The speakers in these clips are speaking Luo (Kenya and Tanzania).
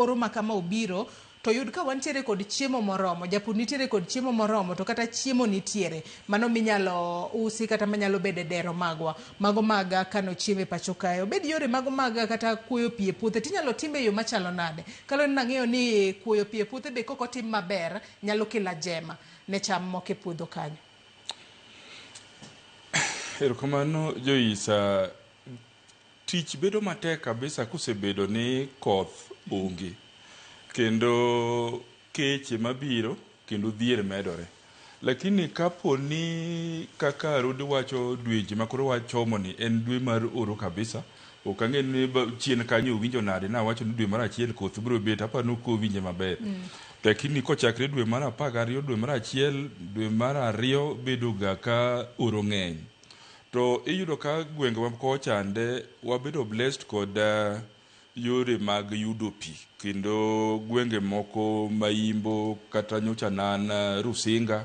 Oro ma kama obiro to yud ka wantiere kod chiemo moromo, japur nitiere kod chiemo moromo to kata chiemo nitiere mano minyalo usi kata manyalo bedo e dero magwa mago mag kano chiemo e pacho kae. Obed yore mago mag kata kuoyo pi e puothe tinyalo time e yo machalo nade? Kaluwore ni nang'eyo ni kuoyo pi e puothe be kok otim maber nyalo kelo ajema ne cham moko e puodho kanyo. Erokamano Joisa. Tich bedo matek kabisa kosebedo ni koth onge kendo kech ema biro kendo dhier medore. Lakini kapo ni kaka Rudi wacho dweche ma koro wachomo ni en dwe mar oro kabisa, ok ang'e ni chien kanyo owinjo nade nawacho ni dwe mar achiel koth biro bet, aparo ni ok owinje maber. Lakini kochakre dwe mar 12, dwe mar achiel, dwe mar ariyo bedo ga ka oro ng'eny. To iyudo ka gwenge ma kochande wabedo blessed kod yore mag yudo pi kendo gwenge moko ma Imbo kata nyocha nan Rusinga,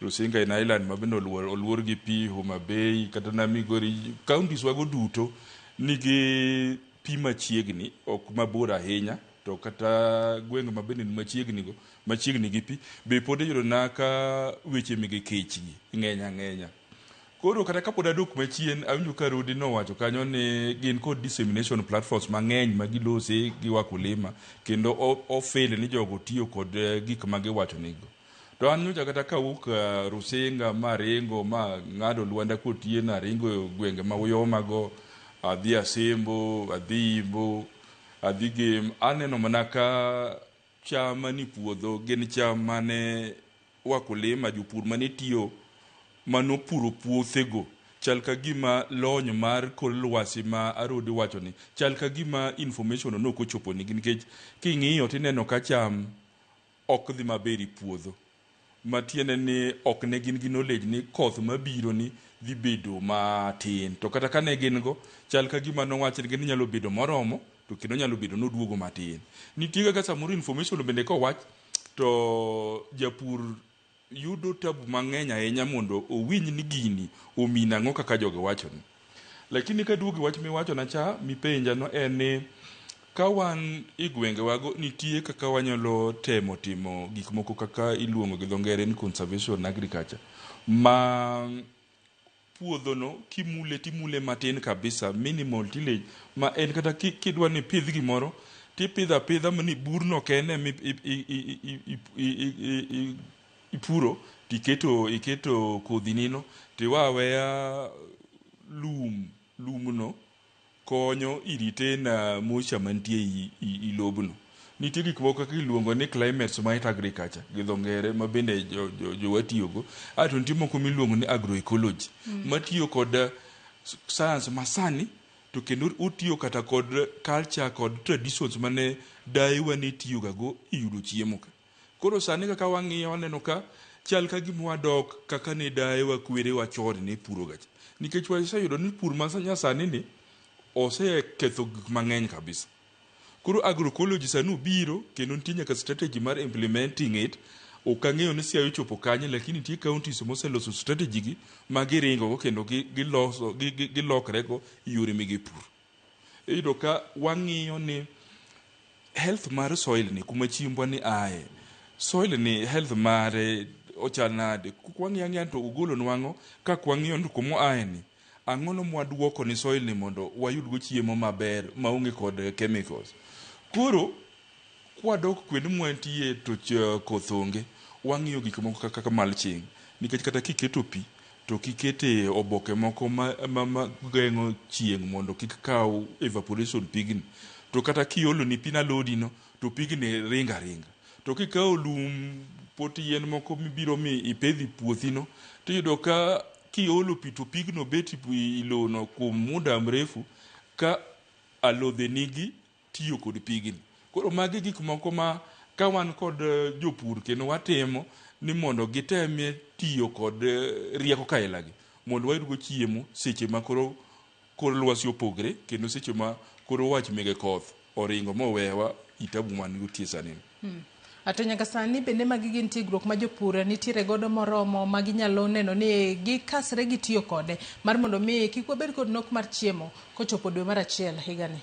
Rusinga en island ma bende oluor gi pi, Homa Bay kata na Migori, counties wago duto nigi pi machiegni ok mabor ahinya to kata gwenge ma bende ni machiegni go machiegni gi pi be pod iyudo na ka weche mege kech gi ng'eny ang'enya. Koro kata kapod adok machien, awinjo ka Rudi nowacho kanyo ni gin kod dissemination platforms mang'eny ma gilose gi wakulima kendo ofeel ni jogo tiyo kod gik ma giwacho nigo. To an nyocha kata kawuok Rusinga ma aringo ma ng'ado Lwanda Kotieno aringo e gwenge ma Uyoma go, adhi Asembo, adhi Imbo, adhi Gem, aneno mana ka cham manie puodho gin cham mane wakulima, jopur mane tiyo manopuro puothego chal ka gima lony mar kor lwasi ma Arodi wacho ni chal ka gima information no nok ochopo nigi nikech king'iyo tineno ka cham ok dhi maber e puodho matiende ni ok ne gin gi knowledge ni koth mabiro ni dhi bedo matin to kata kane gin go chal ka gima nowachnegi ni nyalo bedo moromo to kendo nyalo bedo ni oduogo matin. Nitie kaka samoro information bende kowach to japur yudo tabu mang'eny ahinya mondo owinj ni gini omin ang'o kaka jogi wachoni. Lakini kaduogo e wach miwachona cha mipenja no en ni ka wan e gwengewago nitie kaka wanyalo temo timo gik moko kaka iluongo gi dho ngere ni conservation agriculture ma puodhono kimule timule matin kabisa minimal tillage ma en kata kidwa ni ipidh gimoro tipidho apidha mani burno kende ema ipuro tiketo iketo kodhi nino tiwe aweya lum lumno konyo i retain moisture mantie i lobno. Nitie gik moko kaka iluongo ni climate smart agriculture gi dho ngere ma bende jowa tiyogo. Aeto nitie moko miluongo ni agroecology matiyo kod science masani to kendo otiyo kata kod culture kod traditions mane dayewa ne tiyogago e yudo chiemo ka. Koro sani kaka wang'iyo waneno ka chal ka gima wadok kaka ne dayewa kwerewa chon ne puroga cha. Nikech waseyudo ni pur ma nyasani ni oseketho gik mang'eny kabisa. Koro agroecology sani obiro kendo nitie nyaka strategy mar implementing it. Ok ang'eyo ni Siaya ochopo kanye lakini nitie counties moseloso strategy gi ma giringo go kendo giloso gilokre go e yore mege pur. Iyudo ka wang'iyo ni health mar soil ni kuma chiembwa ni aye, soil ni health mare ochal nade. Kwang'iyo ang'iya to ogolo nwang'o ka kwang'iyo ni kuma oaye ni ang'ono mwaduoko ni soil ni mondo wayudgo chiemo maber maonge kod chemicals. Koro kwadok kuonde mwantie to koth onge, wang'iyo gik moko kaka mulching nikech kata kiketo pi to kikete oboke moko ma geng'o chieng' mondo kik kaw evaporation pigni to kata kiolo ni pi nalodi no to pigni ringo aringa. To kikawo lum pot yien moko mibiro mi ipedho e puothi no tiyudo ka kiolo pi to pigno bet e lowo no kuom muda mrefu ka alodhe nigi tiyo kod pigni. Koro magi gik moko ma ka wan kod jopur kendo watimo ni mondo gitemie tiyo kod rieko kailagi mondo wayudgo chiemo seche ma koro kor lwasi opogre kendo seche ma koro wach mege koth oringo mowewa i tabu man nitie sani. To nyaka sani bende magi gin tiegruok ma jopur nitiere godo moromo ma ginyalo neno ni gikasre gi tiyo kode mar mondo mi kik wabed kod nok mar chiemo kochopo dwe mar achiel higani.